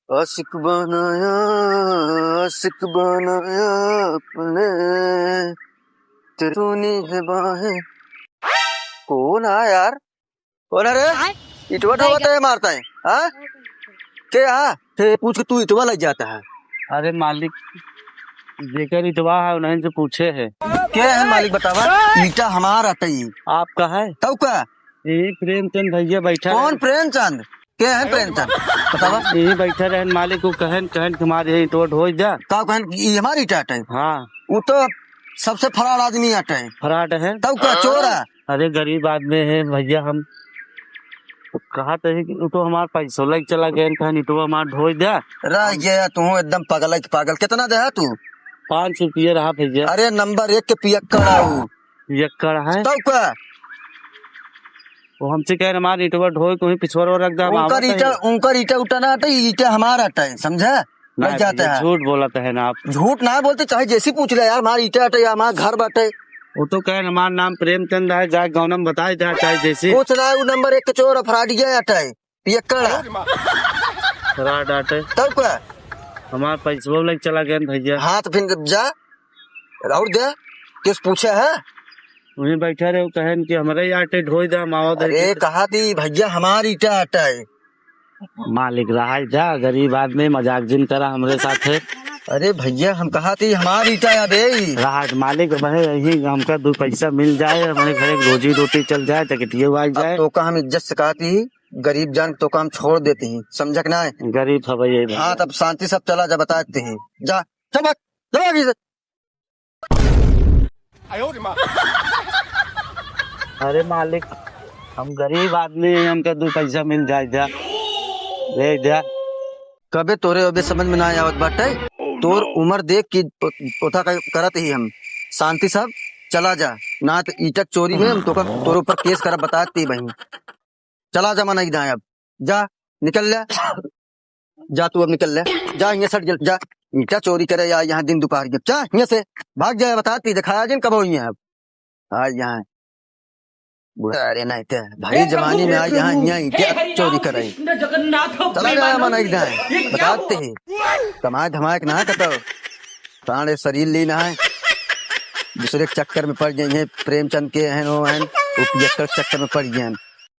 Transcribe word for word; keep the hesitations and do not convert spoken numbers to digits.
आशिक बनाया, आशिक बनाया अपने, तेरे तूने है बाहें। कौन है यार? कौन है रे? आय? इटवा ठोकत है, मारता है, हाँ? के हा? ते पूछ के तू इटवा लग जाता है। अरे मालिक, जेकर इटवा है, उन्हीं से पूछे है। के है मालिक बतावा? ईटा हमार अटई। आपका है? तब का? यही प्रेमचंद भैया बैठा कौन रहे। प्रेमचंद? के है प्रेमचंद? बतावा। यही बैठा रहन मालिक, वो कहन, कहन कि हमारे यही इटवा ढोई जा। का कहन? ये हमारी ईटा अटई? हाँ। वो तो सबसे फराड आदमी अटई। फराड है? तब का चोर है? अरे गरीब आदमी है भैया, हम कहा तो है कि वो तो हमार पैसो लग चला गए, कहन इटवा हमार ढोई दे। रह गया तू एकदम पगल है कि पागल। कितना दे है तू? पाँच सौ रुपये रहा भैया। अरे नंबर एक के पियक्कड़ है वो। पियक्कड़ है? तब का? वो हमसे कह रहे हमार इटवा ढोई, कोई पिछवर रख दे, हम उनकर आवत ईटा, है। उनकर ईटा उटा ना अटई, ईटा हमार अटई, समझा? नहीं लग जाता भैया, है। झूठ बोलत है ना आप। झूठ ना बोलते, चाहे जैसी पूछ ले यार, हमार ईटा अटई, हमार घर बाटे। वो तो कहे हमार नाम प्रेमचंद है, जा गाँव में बताए जा, चाहे जैसी। कुछ ना, वो नंबर एक के चोर फराडिया अटई, पियक्कड़। फराड अटई। तब का? हमार पैसवा लग चला गए भैया। हाँ तो फिर जा, और दे, किस पूछे है? वहीं बैठा रहे, वो कहन कि हमरे ईटा ढोई दे, हम आवत है अरे कि कहा थी भैया हमार ईटा अटई। मालिक रहा जा, गरीब आदमी, मजाक जिन करा हमरे साथे। अरे भैया, हम कहा थी हमार ईटा या दे। रहा मालिक, वह यही हमका दो पैसा मिल जाए, हमारे घर एक रोजी रोटी चल जाए, तकटिए आ अब जाए। तो का हम इज्जत से कहा थी, गरीब जान तो का हम छोड़ देती ही, समझक ना है? गरीब है भैया, ये हाँ, भैया। तब शांति सब चला जा, बता देती ही। जा, चल भाग, चल भाग इधर। अरे मालिक, हम गरीब आदमी हैं, हमके दो पैसा मिल जाए जा, ले जा। कबे तोरे अबे समझ में ना आवत बाटे, तोर उम्र देख के ओ-, ओथा क-, करत ही हम। शांति सब चला जा, ना तो ईटक चोरी में हम तोका, तोरे ऊपर केस करब, बता देती बहिन। चला जा, मना ही दाएं अब। जा, निकल ले। जा तू अब निकल ले। जा, हियाँ से हट, जा। ईटा चोरी करे या यहाँ दिन दोपहर के। जा, हियाँ से। भाग जाए, बता ती, दिखाया जिन कब हो यहाँ अब। आ यहाँ। बुढ़ा, अरे नहीं ते, भाई जमाने में आ यहाँ, यहाँ ईटा चोरी करे। चला जा, मना ही दाएं। बता ती। कमाए धमाए के ना कतो। सारे शरीर ली ना है। दूसरे के चक्कर में पड़ गए हैं, प्रेमचंद के हैं, वो हैं, वो पियक्कड़ के चक्कर में पड़ गए हैं।